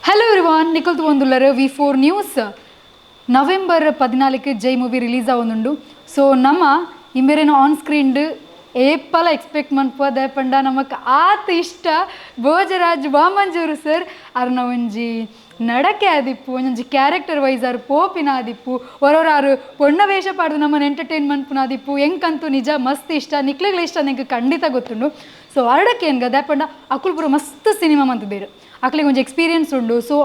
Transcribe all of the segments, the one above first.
Hello everyone, ನಿಕುಲ್ ತೂವೊಂದುಲ್ಲರ್ V4 news. November 14 ಜೈ movie release ಆವೊಂದುಂಡು. So ನಮ ಇಂಬೆರೆನ್ on screen ಏಪಲ expect ಮನ್ಪುವ. ಪಂಡ ನಮಕ್ ಆತ್ ಇಷ್ಟ ಭೋಜರಾಜ್ ವಾಮಂಜೂರು ಸರ್. ಅರ್ನ ಒಂಜಿ ನಡಕೆ ಆದಿಪ್ಪು, ಒಂಜೊಂಜಿ ಕ್ಯಾರೆಕ್ಟರ್ ವೈಸ್ ಆರ್ ಪೋಪಿನ ಆದಿಪ್ಪು, ಒರೊರಾರು ಪೊಣ್ಣ ವೇಷ ಪಾಡ್ದು ನಮ್ಮನ್ನ ಎಂಟರ್ಟೈನ್ ಮನ್ಪುನ ಆದಿಪ್ಪು, ಎಂಕಂತೂ ನಿಜ ಮಸ್ತ್ ಇಷ್ಟ. ನಿಕ್ಲೆಗ್ಲ ಇಷ್ಟ ಎಂಕ್ ಖಂಡಿತ ಗೊತ್ತುಂಡು. ಸೊ ಅರಡಕ್ಕೆ ಏನ್ಗ ದಾಯೆ ಅಕುಲ್ ಪೂರ ಮಸ್ತ್ ಸಿನಿಮಾ ಮಂತುದೇರು, ಅಕ್ಲಿಗೆ ಒಂಜಿ ಎಕ್ಸ್ಪೀರಿಯನ್ಸ್ ಉಂಡು. ಸೊ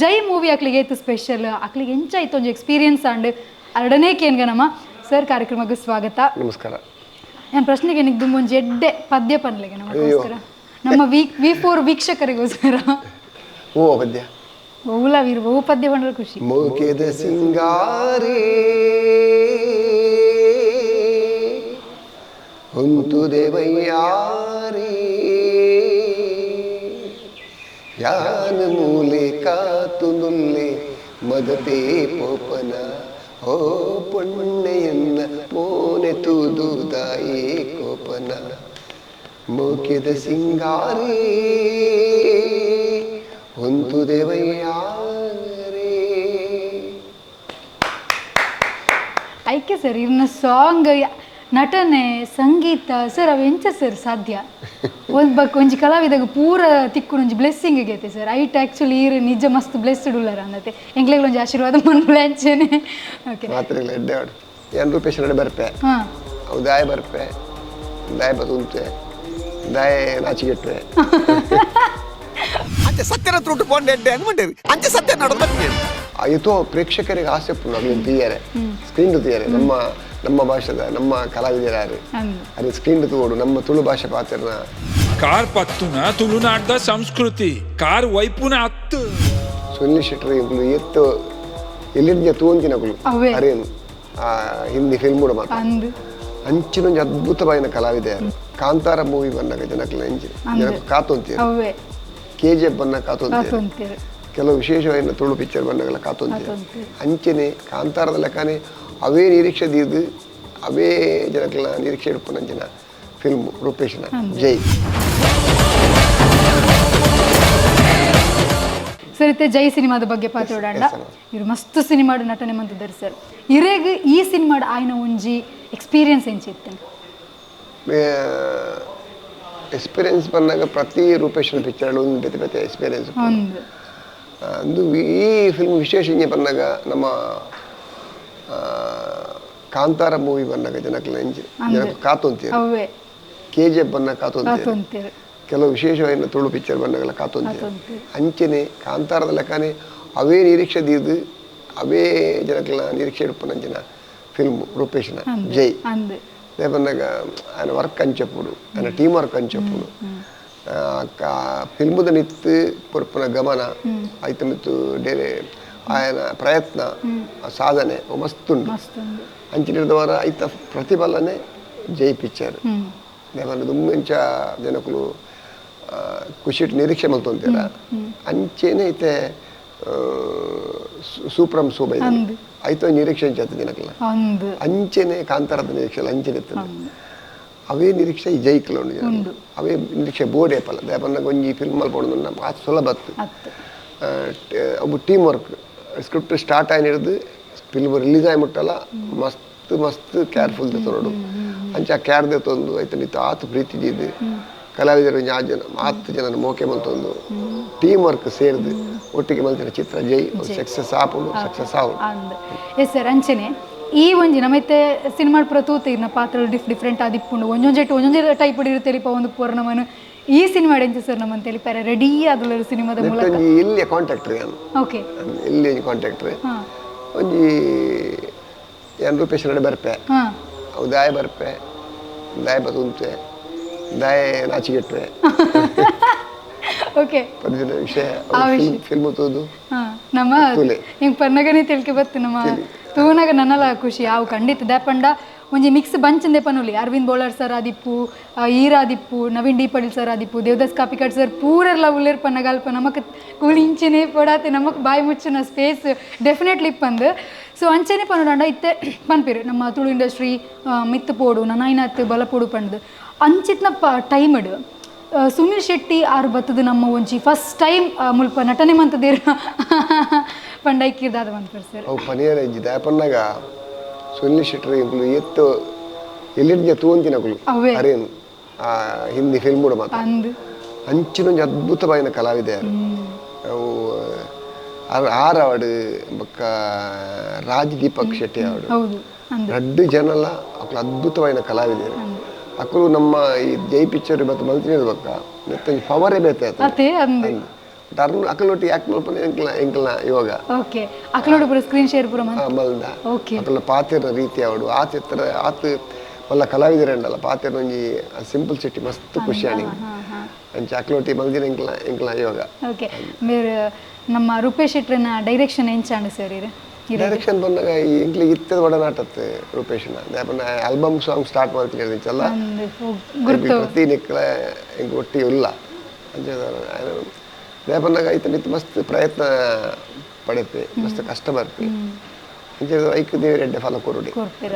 ಜೈ ಮೂವಿ ಅಕ್ಲಿಗೆ ಏತ್ ಸ್ಪೆಷಲ್, ಅಕ್ಲಿಗೆ ಎಂಚ ಇತ್ತು ಒಂಜಿ ಎಕ್ಸ್ಪೀರಿಯನ್ಸ್ ಆಂಡ್, ಅರಡನೇ ಕೇನ್ಗ ನಮ್ಮ ಸರ್. ಕಾರ್ಯಕ್ರಮಕ್ಕೆ ಸ್ವಾಗತ. ನಮಸ್ಕಾರ. ನಾನು ಪ್ರಶ್ನೆಗೆ ನಿಕ್ ಒಂಜಿ ಎಡ್ಡೆ ಪದ್ಯ ಪನ್ಲೆಗೆ ನಮಗೋಸ್ಕರ, ನಮ್ಮ ವಿ ವಿ4 ವೀಕ್ಷಕರಿಗೋಸ್ಕರ. ಓ ಪದ್ಯ. ಬಹುಲ ವೀರ್ ಬಹು ಪದ್ಯ ಪಂಡ್ರೆ ಖುಷಿ. ಮೋಕೆದ ಸಿಂಗಾರೇ ಹೊಂತು ದೇವಯ್ಯಾರೇ ಯಾನ ಮೂಲೆ ಕಾತುನುಲ್ಲೆ ಮದತೆ ಪೋಪನ ಓ ಪೊಣ್ಣೆಯನ್ನ ಮೋನೆ ತೂದುದಾಯೇ ಕೋಪನ ಮೋಕೆದ ಸಿಂಗಾರೇ ಹೊಂತು ದೇವಯ್ಯಾರೇ. ಐಕೆ ಸರ್, ಇರ್ನ ಸಾಂಗ್, ನಟನೆ, ಸಂಗೀತ ಸರ್, ಅವು ಎಂಚ ಸರ್ ಸಾಧ್ಯ? ಒಂದು ಬಕ್ ಒಂಜಿ ಕಲಾವಿದಾಗ ಪೂರ ತಿಕ್ಕುನ ಒಂಜಿ ಬ್ಲೆಸ್ಸಿಂಗ್ ಗೇತೆ sir. ಐಟ್ ಆ್ಯಕ್ಚುಲಿ ಈರ್ ನಿಜ ಮಸ್ತ್ ಬ್ಲೆಸ್ಡ್ ಉಳ್ಳಾರ ಅಂದತೆ. ಎಂಕ್ಲೆಗ್ ಒಂಜಿ ಆಶೀರ್ವಾದ ಮನ್ಪುಲೆ ಅಂಚೆನೆ. ಓಕೆ. ಮಾತ್ರ ಎಡ್ಡೆ ಆಡು ಏನ್ ರೂಪೇಶ್ ನಡೆ ಬರ್ಪೆ. ಅವು ದಾಯ ಬರ್ಪೆ, ದಾಯ ಬದುಂತೆ, ದಾಯ ನಾಚಿಗೆಟ್ವೆ. ಅಂಚೆ ಸತ್ಯನ ತ್ರುಟ್ಟು ಪೋಂಡೆ ಎಡ್ಡೆ ಅಂದ್ ಅಂಚೆ ಸತ್ಯ ನಡೋದು ಬರ್ತೇನೆ. ಆಯಿತು, ಪ್ರೇಕ್ಷಕರಿಗೆ ಆಸೆ ಪುಣ್ಣ ಅಗ್ಲಿ ತೀಯರೆ ಸ್ಕ್ರೀನ್ ತೀಯರೆ ನಮ್ಮ ನಮ್ಮ ಭಾಷೆದ ನಮ್ಮ ಕಲಾವಿದರ ಯಾರು ಅರೆ ಸ್ಕ್ರೀನ್ ತೋಡು ನಮ್ಮ ತುಳು ಭಾಷೆ ಪಾತ್ರನ. ಕಾರ್ ಪತ್ತುನ ತುಳುನಾಡ್ದ ಸಂಸ್ಕೃತಿ ಕಾರ್ ವೈಪುನ ಅತ್ತು. ಸುನಿಲ್ ಶೆಟ್ಟರ್ ಇಂಕುಲು ಎತ್ತು ಎಲ್ಲಿಂದ ತೂವಂತಿನಕುಲು. ಅವೇ. ಅರೇನು ಆ ಹಿಂದಿ ಫಿಲ್ಮ್ ಕೂಡ ಮಾತ್ರ ಅಂದ್. ಅಂಚಿನೊಂಜಿ ಅದ್ಭುತವಾಯಿನ ಕಲಾವಿದ ಯಾರು. ಕಾಂತಾರ ಮೂವಿ ಬಂದಾಗ ಜನಕ್ಲೆ ಅಂಚಿನ ಜನಕ್ಕೆ ಕಾತೊಂತೀರು. ಅವೇ. ಕೆಜಿಎಫ್ ಬಂದಾಗ ಕಾತೊಂತೀರು. ಕಾತೊಂತೀರು. ಕೆಲವು ವಿಶೇಷವಾದ ತುಳು ಪಿಕ್ಚರ್ ಬಂದಾಗೆಲ್ಲ ಕಾತೊಂತೀರು. ಕಾತೊಂತೀರು. ಅಂಚನೆ ಕಾಂತಾರದ ಲೆಕ್ಕನೆ ಅವೇ ನಿರೀಕ್ಷೆ ದೀದು ಅವೇ ಜನಕ್ಲ ನಿರೀಕ್ಷೆ ಇಡ್ಪುನಂಚಿನ ಫಿಲ್ಮ್ ರೂಪೇಶನ ಜೈ. ಸರ್, ಇತ್ತೆ ಜೈ ಸಿನಿಮಾದ ಬಗ್ಗೆ ಪಾತ್ರೋಡಾಂಡ. Yes, sir. ಇವರು ಮಸ್ತ್ ಸಿನಿಮಾಡು ನಟನೆ ಮಂತಿದ್ದಾರೆ ಸರ್. ಇರೇಗ್ ಈ ಸಿನಿಮಾಡ್ ಆಯ್ನ ಒಂಜಿ ಎಕ್ಸ್ಪೀರಿಯನ್ಸ್ ಎಂಚಿತ್ತೆ? ಎಕ್ಸ್ಪೀರಿಯನ್ಸ್ ಬಂದಾಗ ಪ್ರತಿ ರೂಪೇಶನ ಪಿಕ್ಚರ್ ಒಂದು ಬೇತೆ ಬೇತೆ ಎಕ್ಸ್ಪೀರಿಯನ್ಸ್. ಒಂದು ಅಂದು ಈ ಫಿಲ್ಮ್ ವಿಶೇಷ ಹಿಂಗೆ ಬಂದಾಗ ನಮ್ಮ ಕಾಂತಾರ ಮೂವಿ ಬಂದಾಗ ಜನಕ್ಲೆ ಅಂಚಿ ಜನಕ್ಕೆ ಕಾತೊಂತೀರು. ಅವೇ. ಕೆಜಿಎಫ್ ಬಂದಾಗ ಕಾತೊಂತೀರು. ಕಾತೊಂತೀರು. ಕೆಲವು ವಿಶೇಷವಾದ ತುಳು ಪಿಕ್ಚರ್ ಬಂದಾಗೆಲ್ಲ ಕಾತೊಂತೀರು. ಕಾತೊಂತೀರು. ಅಂಚನೆ ಕಾಂತಾರದ ಲೆಕ್ಕನೆ ಅವೇ ನಿರೀಕ್ಷೆ ದೀದು ಅವೇ ಜನಕ್ಲ ನಿರೀಕ್ಷೆ ಇಡ್ಪುನಂಚಿನ ಫಿಲ್ಮ್ ರೂಪೇಶನ ಜೈ. ಅಂದ್. ಅದೇ ಬಂದಾಗ ఆయన ವರ್ಕ್ ಅಂಚೆಪ್ಪುಡು, ఆయన ಟೀಮ್ ವರ್ಕ್ ಅಂಚೆಪ್ಪುಡು, ಫಿಲ್ಮದ ಮಿತ್ತು ಕೊರ್ಪುನ ಗಮನ ಐತ ಮಿತ್ತು ಡೇರೆ ఆయన ಪ್ರಯತ್ನ, ಆ ಸಾಧನೆ ಅವು ಮಸ್ತ್ ಉಂಡು. ಮಸ್ತ್ ಉಂಡು. ಅಂಚಿನ ಐತ ಪ್ರತಿಫಲನೆ ಜೈ ಪಿಕ್ಚರ್. ದೇವನ ದುಮ್ಮೆಂಚ ಜನಕುಲು ಖುಷಿಟ್ ನಿರೀಕ್ಷೆ ಮಲ್ತೊಂತೀರ ಅಂಚೆನೆ ಐತೆ ಸೂಪ್ರಂ ಸೂಬ ಅಂದ್. ಐತ ನಿರೀಕ್ಷೆ ಅಂಚೆ ಜನಕಲ. ಅಂದ್. ಅಂಚೆನೆ ಕಾಂತಾರದ ನಿರೀಕ್ಷೆ ಅಂಚೆನೆ ಇರ್ತದೆ. ಅವೇ ನಿರೀಕ್ಷೆ ಈ ಜೈಕ್ಲ ಉಂಡು ಜನಕುಲು. ಅವೇ ನಿರೀಕ್ಷೆ ಬೋರ್ಡ್ ಏಪಲ್ಲ ದೇಪನ್ನ ಒಂಜಿ ಫಿಲ್ಮ್ ಮಲ್ಪೊಂಡು ಆತ್ ಸುಲಭ ಅತ್ತು. ಅತ್ತು. ಅವು team work. Script start ಆಯ್ನ ಹಿಡ್ದು ಫಿಲ್ಮ್ ರಿಲೀಸ್ ಆಗಿ ಮುಟ್ಟಲ್ಲ ಮಸ್ತ್ ಮಸ್ತ್ ಕೇರ್ಫುಲ್ ದೆತ್ತೊನೊಡು. ಅಂಚ ಕೇರ್ ದೆತ್ತೊಂದು ಐತ ನಿತ್ತ ಆತ್ ಪ್ರೀತಿ ದೀದ್ ಕಲಾವಿದರು ಒಂಜಿ ಆ ಜನ ಆತ್ ಜನ ಮೋಕೆ ಮಲ್ತೊಂದು ಟೀಮ್ ವರ್ಕ್ ಸೇರ್ದು ಒಟ್ಟಿಗೆ ಮಲ್ತಿನ ಚಿತ್ರ ಜೈ ಸಕ್ಸಸ್ ಆಪುಂಡು, ಸಕ್ಸಸ್ ಆವು. ಅಂದ್. ಎಸ್ ಸರ್, ಅಂಚೆನೆ ಈ ಒಂಜಿ ನಮೈತೆ ಸಿನಿಮಾ ಪೂರ ತೂತ ಇರ್ನ ಪಾತ್ರ ಡಿಫ್ರೆಂಟ್ ಆದಿಪ್ಪುಂಡು, ಒಂಜೊಂಜೆಟ್ ಒಂಜೊಂಜೆ ಟೈಪ್ ಇರುತ್ತೆ ಒಂದು ಪೂರ ನಮನು. ಈ ಸಿನಿಮಾ ಎಂಚ ಸರ್ ನಮ್ಮಂತ ಹೇಳಿಪಾರೆ ರೆಡಿ ಆದಲ್ಲ ಸಿನಿಮಾದ ಮೂಲಕ? ಒಂಜಿ ಎಲ್ಲಿಯ ಕಾಂಟ್ಯಾಕ್ಟರ್ ಯಾನು. ಓಕೆ. ಎಲ್ಲಿ ಒಂಜಿ ಕಾಂಟ್ಯಾಕ್ಟರ್ ಒಂಜಿ ಯಾನ್ ರೂಪೇಶ್ ನಡೆ ಬರ್ಪೆ. ಅವು ದಾಯ ಬರ್ಪೆ, ದಾಯ ಬದುಂತೆ, ದಾಯ ನಾಚಿಗೆಟ್ವೆ. ಓಕೆ. ಪಂದಿನ ವಿಷಯ ಆ ವಿಷಯ. ಫಿಲ್ಮ್ ತೂದು. ನಮ್ಮ ತುಲೆ. ಹಿಂಗೆ ಪನ್ನಗನೇ ತಿಳ್ಕೆ ಬತ್ತು ನಮ್ಮ ತೂನಾಗ ನನ್ನಲ ಖುಷಿ ಅವು ಖಂಡಿತ. ದಾಪಂಡ ಒಂಜಿ ಮಿಕ್ಸ್ ಬಂಚಂದೆ ಪನೊಲಿ. ಅರವಿಂದ್ ಬೋಳಾರ್ ಸರ್ ಆದಿಪ್ಪು, ಈರ ಆದಿಪ್ಪು, ನವೀನ್ ಡಿ ಪಡೀಲ್ ಸರ್ ಆದಿಪ್ಪು, ದೇವದಾಸ್ ಕಾಪಿಕಾಡ್ ಸರ್ ಪೂರೆಲ್ಲ ಉಲ್ಲೇರ್ ಪನ್ನಗ ಅಲ್ಪ ನಮಕ್ ಕೂಲಿ ಇಂಚೆನೆ ಪೊಡಾತೆ ನಮಕ್ ಬಾಯಿ ಮುಚ್ಚುನ ಸ್ಪೇಸ್ ಡೆಫಿನೆಟ್ಲಿ ಇಪ್ಪಂದು. ಸೊ ಅಂಚೆನೆ ಪನೊಡಾಂಡ ಇತ್ತೆ ಪನ್ಪಿರು ನಮ್ಮ ತುಳು ಇಂಡಸ್ಟ್ರಿ ಮಿತ್ತು ಪೋಡು ನನಾಯ್ನಾತ್ ಬಲ ಪೋಡು ಪಂಡ್ದು ಅಂಚಿತ್ನ ಪ ಟೈಮ್ಡ್ Sunil Shetty ಆರು ಬತ್ತದ ನಮ್ಮ ಒಂಜಿ ಫಸ್ಟ್ ಟೈಮ್ ಮುಲ್ಪ ನಟನೆ ಮಂತದೇರ್ ಪಂಡೈಕಿರ್ದಾದ ಮನ್ಪರ್ ಸರ್. ಅವು ಪನಿಯರ ಇಜ್ಜಿ ದಾಯಪನ್ನಾಗ ಸುನಿಲ್ ಶೆಟ್ಟರ್ ಇಂಕುಲು ಎತ್ತು ಎಲ್ಲಿಡ್ಜ ತೂವಂತಿನಕುಲು. ಅವೇ. ಅರೇನು ಆ ಹಿಂದಿ ಫಿಲ್ಮ್ ಕೂಡ ಮಾತ್ರ ಅಂದ್ ಅಂಚಿನೊಂಜಿ ಅದ್ಭುತವಾಯಿನ ಕಲಾವಿದೆಯರು ಅವು. ಆರ್ ಅವಡು ಬೊಕ್ಕ ರಾಜ್ ದೀಪಕ್ ಶೆಟ್ಟಿ ಅವಡು. ಹೌದು ಅಂದ್. ರಡ್ಡು ಜನಲ ಅಕುಲು ಅದ್ಭುತವಾಯಿನ ಕಲಾವಿದರು. ಅಕುಲು ನಮ್ಮ ಈ ಜೈ ಪಿಕ್ಚರ್ ಮತ್ತು ಮಲ್ತಿನ ಬೊಕ್ಕ ನೆತ್ತೊಂಜಿ ಪವರೇ ಬೇತೆ ಆತು. ಅತೆ ಅಂದ್. ಅರ್ನು ಅಕಲೊಟ್ಟಿ ಯಾಕೆ ಮಲ್ಪನೆ ಎಂಕ್ಲ ಎಂಕ್ಲ ಯೋಗ. ಓಕೆ, ಅಕ್ಲೋಡು ಪೂರ ಸ್ಕ್ರೀನ್ ಶೇರ್ ಪೂರ ಮಲ್ದ. ಓಕೆ. ಅಕಲ್ನ ಪಾತೆರ್ನ ರೀತಿ ಅವಡು ಆತ ಎತ್ತರ ಆತ ಮಲ್ಲ ಕಲಾವಿದರಂಡಲ್ಲ ಪಾತೆರ್ನ ಒಂಜಿ ಸಿಂಪಲ್ ಸಿಟಿ ಮಸ್ತ್ ಖುಷಿ ಆನಿ ಅಂಚ ಅಕ್ಲೋಟಿ ಮಲ್ದಿನ ಎಂಕ್ಲ ಎಂಕ್ಲ ಯೋಗ. ಓಕೆ, ಮೇರ್ ನಮ್ಮ ರೂಪೇಶ್ ಶೆಟ್ರನ ಡೈರೆಕ್ಷನ್ ಎಂಚಾಂಡ್ ಸರ್ ಇರು? ಡೈರೆಕ್ಷನ್ ಬಂದಾಗ ಈ ಎಂಕ್ಲಿಗೆ ಇತ್ತದ ಒಡನಾಟತ್ತು ರೂಪೇಶ್ನ ದಾಯಪಂಡ album song start ಮಾಡ್ತೀನಿ ಅಂಚಲ್ಲ. ಅಂದ್ ಗುರ್ತು. ಪ್ರತಿ ನಿಕ್ಲ ಎಂಕ್ ಒಟ್ಟಿ ಇಲ್ಲ ಅಂಚ ದಾಯಪಂಡಾಗ ಐತ ಮಿತ್ ಮಸ್ತ್ ಪ್ರಯತ್ನ ಪಡೆಪೆ, ಮಸ್ತ್ ಕಷ್ಟ ಬರ್ಪೆ ಅಂಚ ಐಕ್ ದೇವರ ಎಡ್ಡೆ ಫಲ ಕೊರುಡಿ. ಕೊರ್ಪಿರ.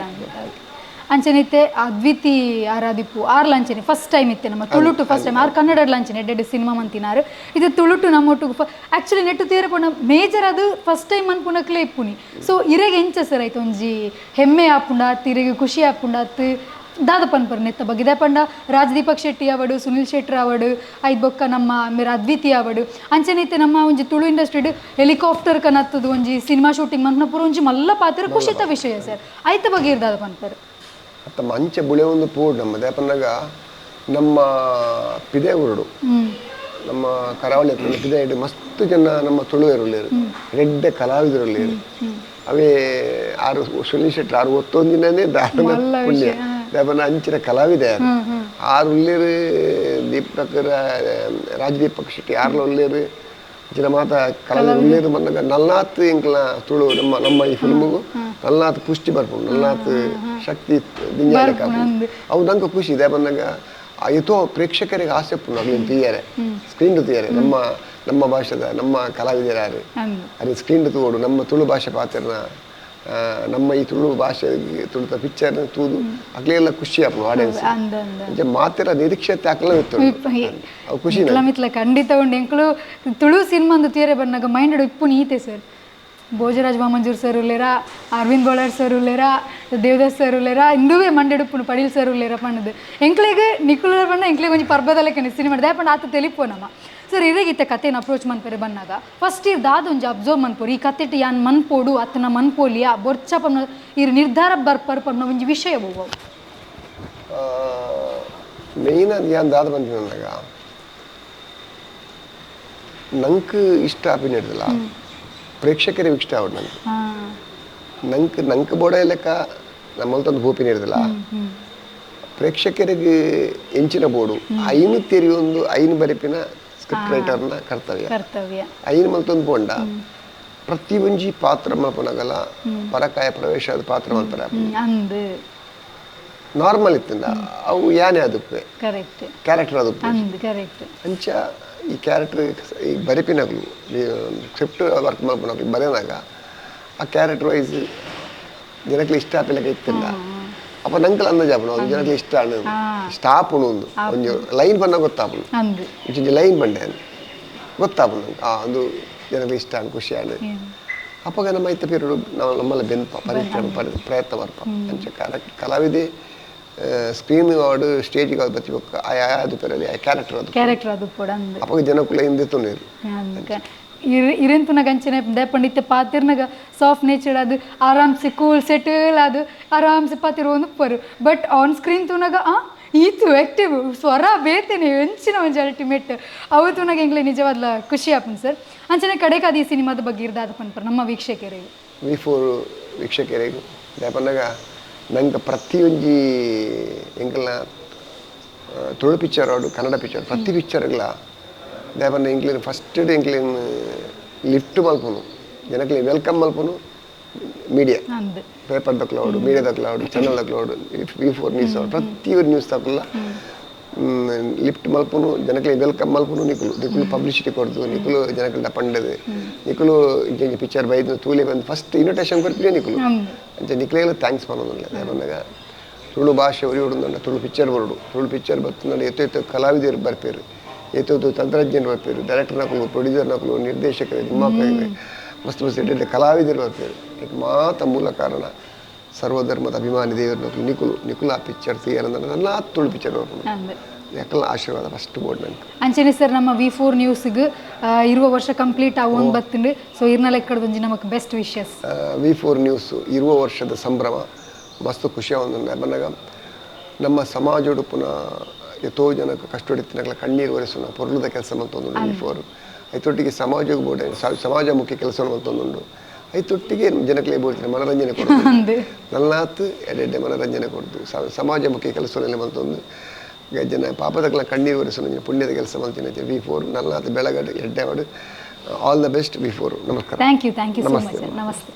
ಅಂಚನೆ ಇತ್ತೆ ಅದ್ವಿತಿ ಆರಾದಿಪ್ಪು ಆರ್ ಲಂಚನೆ ಫಸ್ಟ್ ಟೈಮ್ ಇತ್ತೆ ನಮ್ಮ ತುಳುಟು first time R Kannada ಲಂಚನೆ ಎಡ್ಡೆಡ್ ಸಿನಿಮಾ ಮಂತಿನಾರು. ಇದು ತುಳುಟು ನಮ್ಮ ಒಟ್ಟು ಆಕ್ಚುಲಿ ನೆಟ್ಟು ತೇರ ಪೋಣ ಮೇಜರ್ ಅದು ಫಸ್ಟ್ ಟೈಮ್ ಅನ್ಪುನಕ್ಲೇ ಇಪ್ಪುನಿ. ಸೊ ಇರೆಗೆ ಎಂಚ ಸರ್ ಆಯ್ತು ಒಂಜಿ ಹೆಮ್ಮೆ ಆಪುಂಡ ಅತ್ ಇರೆಗೆ ಖುಷಿ ಆಪುಂಡ ಅತ್ ದಾದ ಪನ್ಪರ್ ನೆತ್ತ ಬಗ್ಗೆ? ಪಂಡ ರಾಜದೀಪಕ್ ಶೆಟ್ಟಿ ಅವಡು, ಸುನಿಲ್ ಶೆಟ್ಟರ್ ಅವಡು, ಐದ್ ಬೊಕ್ಕ ನಮ್ಮ ಮೇರ ಅದ್ವಿತಿ ಅವಡು. ಅಂಚನೆ ಇತ್ತೆ ನಮ್ಮ ಒಂಜಿ ತುಳು ಇಂಡಸ್ಟ್ರಿಡ್ ಹೆಲಿಕಾಪ್ಟರ್ ಕನತ್ತದು ಒಂಜಿ ಸಿನಿಮಾ ಶೂಟಿಂಗ್ ಮನ್ಪುನ ಪೂರ ಒಂಜಿ ಮಲ್ಲ ಪಾತ್ರ, ಖುಷಿತ ವಿಷಯ ಸರ್. ಐತ ಬಗ್ಗೆ ಇರ್ದಾದ ಪನ್ಪರ್? ಅತ್ತ ಮಂಚ ಬುಳೆ ಒಂದು ಪೋಡು ನಮ್ಮ ದಾಯಪನ್ನಾಗ ನಮ್ಮ ಪಿದೆ ಉರುಡು ನಮ್ಮ ಕರಾವಳಿ ಹತ್ರ ಪಿದೆ ಮಸ್ತ್ ಜನ ನಮ್ಮ ತುಳುವೆರುಳ್ಳೇರು, ಎಡ್ಡೆ ಕಲಾವಿದರುಳ್ಳೇರು. ಅವೇ ಆರು ಸುನಿಲ್ ಶೆಟ್ಟರ್ ಆರು ಒತ್ತೊಂದಿನೇ ದಾರನ ಮಲ್ಲ ಪುಣ್ಯ. ವಿಷಯ. ದಾಯಪನ್ನ ಅಂಚಿನ ಕಲಾವಿದ ಯಾರು ಆರು ಉಳ್ಳೇರು, ದೀಪಕ್ ರಾಜದೀಪಕ್ ಶೆಟ್ಟಿ ಆರ್ಲ ಉಳ್ಳೇರು, ಅಂಚಿನ ಮಾತ ಕಲಾವಿದರು ಉಳ್ಳೇರು. ಬಂದಾಗ ನಲ್ನಾತ್ ಎಂಕ್ಲ ತುಳು ನಮ್ಮ ನಮ್ಮ ಈ ಫಿಲ್ಮಿಗೂ ನಲ್ನಾತ್ ಪುಷ್ಟಿ ಬರ್ಪುಂಡು, ನಲ್ನಾತ್ ಶಕ್ತಿ ದಿಂಜಾಯಕ. ಅವು ನಂಗೆ ಖುಷಿ ಇದೆ. ಬಂದಾಗ ಏತೋ ಪ್ರೇಕ್ಷಕರಿಗೆ ಆಸೆ ಪುಂಡು ಅಗ್ಲಿನ್ ತೀಯರೆ ಸ್ಕ್ರೀನ್ ತೀಯರೆ ನಮ್ಮ ನಮ್ಮ ಭಾಷೆದ ನಮ್ಮ ಕಲಾವಿದರ ಯಾರು ಅಂದ್ ಅದೇ ಸ್ಕ್ರೀನ್ ತೂಡು ನಮ್ಮ ತುಳು ಭಾಷೆ ಪಾತ್ರನ ನಮ್ಮ ಈ ತುಳು ಭಾಷೆ ತುಳುತ ಪಿಕ್ಚರ್ ತೂದು ಅಗ್ಲೆಲ್ಲ ಖುಷಿ ಆಪುಂಡು ಆಡಿಯನ್ಸ್. ಅಂದ್ ಅಂದ್. ಅಂಚ ಮಾತೆರ ನಿರೀಕ್ಷೆ ಅಕ್ಲ ಇತ್ತು, ಅವು ಖುಷಿ. ಮಿತ್ಲ ಮಿತ್ಲ ಖಂಡಿತ ಉಂಡು. ಎಂಕುಲು ತುಳು ಸಿನಿಮಾ ಅಂದು ತೀರೆ ಬನ್ನಾಗ ಮೈಂಡ್ ಇಪ್ಪು ನೀತೆ ಸರ್. ಭೋಜರಾಜ್ ವಾಮಂಜೂರ್ ಸರ್ ಉಲ್ಲೇರ, ಅರವಿಂದ್ ಬೋಳಾರ್ ಸರ್ ಉಲ್ಲೇರ, ದೇವದಾಸ್ ಸರ್ ಉಲ್ಲೇರ, ಇಂದುವೇ ಮಂಡೆಡುಪ್ಪುನು ಪಡೀಲ್ ಸರ್ ಉಲ್ಲೇರ ಪಣ್ಣದು ಎಂಕ್ಲೆಗ್ ನಿಕುಲ ಬಣ್ಣ ಎಂಕ್ಲೆಗ್ ಒಂಜಿ ಪರ್ಬದಲೆಕ್ಕನೆ ಸಿನಿಮಾ ದಾಯ ಪಂಡ ಆತ ತೆಲಿಪೋ ನಮ್ಮ ಸರ್. ಇರೇಗಿತ್ತ ಕತೆನ ಅಪ್ರೋಚ್ ಮನ್ಪೆರೆ ಬನ್ನಾಗ ಫಸ್ಟ್ ಇರ್ ದಾದ ಒಂಜಿ ಅಬ್ಸರ್ವ್ ಮನ್ಪೋರು ಈ ಕತೆಟ್ ಯಾನ್ ಮನ್ಪೋಡು ಅತ್ತನ ಮನ್ಪೋಲಿಯಾ ಬೊರ್ಚ ಪನ್ನ ಇರ್ ನಿರ್ಧಾರ ಬರ್ಪರ್ ಪನ್ನ ಒಂಜಿ ವಿಷಯ ಒವ್ವು? ಮೇಯ್ನ್ ಅದು ಯಾನ್ ದಾದ ಬಂದಿನಂದಾಗ ನಂಗೆ ಇಷ್ಟ ಆಪಿನ ಪ್ರೇಕ್ಷಕರಿಗೆ ಇಷ್ಟ ಆವಡ್ ನಂಗೆ ನಂಗೆ ನಂಗೆ ಬೋಡ ಲೆಕ್ಕ ನಮ್ಮಲ್ತೊಂದು ಭೂಪಿನ ಇರ್ದಿಲ್ಲ ಪ್ರೇಕ್ಷಕರಿಗೆ ಎಂಚಿನ ಬೋಡು ಐನು ತೆರಿಯೊಂದು ಐನು ಬರಿಪಿನ ಸ್ಕ್ರಿಪ್ಟ್ ರೈಟರ್ನ ಕರ್ತವ್ಯ. ಕರ್ತವ್ಯ. ಐನು ಮಲ್ತೊಂದು ಪೋಂಡ ಪ್ರತಿ ಒಂಜಿ ಪಾತ್ರ ಮಲ್ಪನಗಲ ಪರಕಾಯ ಪ್ರವೇಶ ಅದು ಪಾತ್ರ ಮಲ್ಪರ ಅಂದ್ ನಾರ್ಮಲ್ ಇತ್ತಿಂದ ಅವು ಯಾನೇ ಅದುಪ್ಪೆ ಕರೆಕ್ಟ್ ಕ್ಯಾರೆಕ್ಟರ್ ಅದುಪ್ಪೆ ಅಂದ್ ಕರೆಕ್ಟ್. ಅಂಚ ಈ ಕ್ಯಾರೆಕ್ಟರ್ ಈ ಬರಿಪಿನಕ್ಲು ಸ್ಕ್ರಿಪ್ಟ್ ವರ್ಕ್ ಮಲ್ಪನಕ್ಲು ಬರೆನಾಗ ಆ ಕ್ಯಾರೆಕ್ಟರ್ ವೈಸ್ ಜನಕ್ಲೆ ಇಷ್ಟ ಆಪಿಲಕ ಇತ್ತಿಲ್ಲ. ಅಪ್ಪ ನಂಕಲ್ ಅಂದಾಜು ಆಪುಂಡು ಅದು ಜನಕ್ಲೆ ಇಷ್ಟ ಆಣು ಇಷ್ಟ ಆಪುಂಡು ಒಂದು ಒಂಜಿ ಲೈನ್ ಪನ್ನ ಗೊತ್ತಾಪುಂಡು. ಅಂದ್ ಒಂಜಿ ಲೈನ್ ಪಂಡೆ ಗೊತ್ತಾಪುಂಡು ನಂಗೆ ಆ ಒಂದು ಜನಕ್ಲೆ ಇಷ್ಟ ಆಣು ಖುಷಿ ಆಣು. ಅಪ್ಪಗ ನಮ್ಮ ಐತ ಪೀರಿಯಡ್ ನಾವು ನಮ್ಮಲ್ಲ ಬೆನ್ಪ ಪರಿಶ್ರಮ ಪ್ರಯತ್ನ ಬರ್ಪ ಅಂಚ ಕಲಾವಿದೆ ಸ್ಕ್ರೀನ್ ಆಡು ಸ್ಟೇಜ್ ಬತ್ತಿ ಬೊಕ್ಕ ಆಯಾ ಅದು ಪೆರಲಿ ಆ ಕ್ಯಾರೆಕ್ಟರ್ ಅದು ಕ್ಯಾರೆಕ್ಟರ್ ಅದು ಪೋಡ ಅಂದ್ ಅಪ್ಪಗ ಜನಕುಲ ಹಿಂದೆ ತೊಂದರೆ. ಇರೆಂತುನಗ ಅಂಚನೆ ದೇಪಂಡಿತ್ತೆ ಪಾತಿರ್ನಗ ಸಾಫ್ಟ್ ನೇಚರ್ ಅದು ಆರಾಮ್ಸೆ ಕೂಲ್ ಸೆಟಲ್ ಅದು ಆರಾಮ್ಸೆ ಪಾತಿರ್ ಒಂದು ಪರು but on screen ತೂನಗ ಆ ಈತು ಆ್ಯಕ್ಟಿವ್ ಸ್ವರ ಬೇತೇನೆ ಎಂಚಿನ ಒಂಜಿ ಅಲ್ಟಿಮೇಟ್ ಅವು ತೂನಗ ಎಂಗ್ಲೆ ನಿಜವಾದ್ಲ ಖುಷಿ ಆಪುಂಡು ಸರ್. ಅಂಚನೆ ಕಡೆಗೆ ಅದು ಈ ಸಿನಿಮಾದ ಬಗ್ಗೆ ಇರ್ದಾದ ಪನ್ಪರ್ ನಮ್ಮ ವೀಕ್ಷಕರಿಗೆ? ವಿ4 ವೀಕ್ಷಕರಿಗೆ ದೇಪನ್ನಾಗ ನಂಗೆ ಪ್ರತಿಯೊಂಜಿ ಎಂಕಲ್ನ ತುಳು ಪಿಕ್ಚರ್ ಆಡು ಕನ್ನಡ ಪಿಕ್ಚರ್ ಪ್ರತಿ ಪಿಕ್ಚರ್ಗಳ ದೇಪನ್ನ ಎಂಕ್ಲಿನ ಫಸ್ಟ್ ಎಂಕ್ಲಿನ ಲಿಫ್ಟ್ ಮಲ್ಪುನು ಜನಕ್ಲೆ welcome ಮಲ್ಪುನು ಮೀಡಿಯಾ ಅಂದ್ ಪೇಪರ್ ದಕ್ಲವಡು ಮೀಡಿಯಾ ದಕ್ಲವಡು ಚಾನಲ್ ದಕ್ಲವಡು ವಿ4 ನ್ಯೂಸ್ ಅವಡು ಪ್ರತಿಯೊಂದು ನ್ಯೂಸ್ ತಕಲ್ಲ ಲಿಫ್ಟ್ ಮಲ್ಪುನು ಜನಕ್ಲೆ welcome ಮಲ್ಪುನು ನಿಕುಲು ನಿಕುಲು ಪಬ್ಲಿಸಿಟಿ ಕೊಡ್ದು ನಿಕುಲು ಜನಕ್ಲೆ ಪಂಡದು ನಿಕುಲು ಇಂಚ ಪಿಕ್ಚರ್ ಬೈದು ತೂಲೆ ಬಂದು ಫಸ್ಟ್ ಇನ್ವಿಟೇಷನ್ ಕೊರ್ಪಿನಿ ನಿಕುಲು ಅಂದ್ ಅಂಚ ನಿಕ್ಲೆಲ್ಲ thanks ಪನ್ನೊಂದಿಲ್ಲ. ದೇಪನ್ನಾಗ ತುಳು ಭಾಷೆ ಒರಿಯೊಡು, ತುಳು ಪಿಕ್ಚರ್ ಬರೋಡು. ತುಳು ಪಿಕ್ಚರ್ ಬತ್ತಂಡ ಏತೋ ಏತೋ ಕಲಾವಿದರು ಬರ್ಪೇರು, ಏತೋ ಏತೋ ತಂತ್ರಜ್ಞರು ಬರ್ಪೇರು, ಡೈರೆಕ್ಟರ್ನಕುಲು, ಪ್ರೊಡ್ಯೂಸರ್ನಕುಲು, ನಿರ್ದೇಶಕರು, ನಿರ್ಮಾಪಕರು, ಮಸ್ತ್ ಮಸ್ತ್ ಎಡ್ಡೆ ಕಲಾವಿದರು ಬರ್ಪೇರು. ಐಕ್ ಮಾತ ಮೂಲ ಕಾರಣ ಸರ್ವಧರ್ಮದ ಅಭಿಮಾನಿ ದೇವರನಕುಲು ನಿಕುಲು. ನಿಕುಲು ಆ ಪಿಕ್ಚರ್ ತೀಯರಂದ್ರೆ ನನ್ನ ತುಳು ಪಿಕ್ಚರ್ ಬರ್ಪುಂಡು. ಯಾಕಲ್ಲ ಆಶೀರ್ವಾದ ಫಸ್ಟ್ ಬೋರ್ಡ್ ನಂಗೆ. ಅಂಚನೆ ಸರ್, ನಮ್ಮ ವಿ ಫೋರ್ ನ್ಯೂಸ್ಗ್ 20 ವರ್ಷ ಕಂಪ್ಲೀಟ್ ಆವೊಂದು ಬತ್ತುಂಡು. ಸೊ ಇರ್ನ ಲೆಕ್ಕದ ಒಂಜಿ ನಮಕ್ best wishes. V four news 20 ವರ್ಷದ ಸಂಭ್ರಮ ಮಸ್ತ್ ಖುಷಿ ಆವೊಂದುಂಡು. ಬನ್ನಗ ನಮ್ಮ ಸಮಾಜೊಡು ಪುನಃ ಎತೋ ಜನಕ್ಕೆ ಕಷ್ಟೊಡಿತ್ತಿನಕ್ಲ ಕಣ್ಣೀರು ಒರೆಸುನ ಪೊರ್ಲುದ ಕೆಲಸ ಮಲ್ತೊಂದುಂಡು ವಿ ಫೋರ್. ಐತೊಟ್ಟಿಗೆ ಸಮಾಜಕ್ಕೆ ಬೋಡ ಸಮಾಜಮುಖಿ ಕೆಲಸ ಮಲ್ತೊಂದುಂಡು. ಐತೊಟ್ಟಿಗೆ ಜನಕ್ಲೆ ಬೋಡ್ತಿನ ಮನರಂಜನೆ ಕೊಡೋದು. ನಲ್ನಾತ್ ಎಡ್ಡೆ ಮನರಂಜನೆ ಕೊಡ್ದು ಸಮಾಜಮುಖಿ ಕೆಲಸವನ್ನೆಲ್ಲ ಮಲ್ತೊಂದು ಜನ ಪಾಪದಕ್ಲ ಕಣ್ಣೀರು ಒರೆಸುನ ಪುಣ್ಯದ ಕೆಲಸ ಮಲ್ತಿನ ವಿ ಫೋರ್ ನಲ್ನಾತ್ ಬೆಳಗಡ್, ಎಡ್ಡೆ. All the best V four. ನಮಸ್ಕಾರ. Thank you, thank you so namaste. Much. Namaste.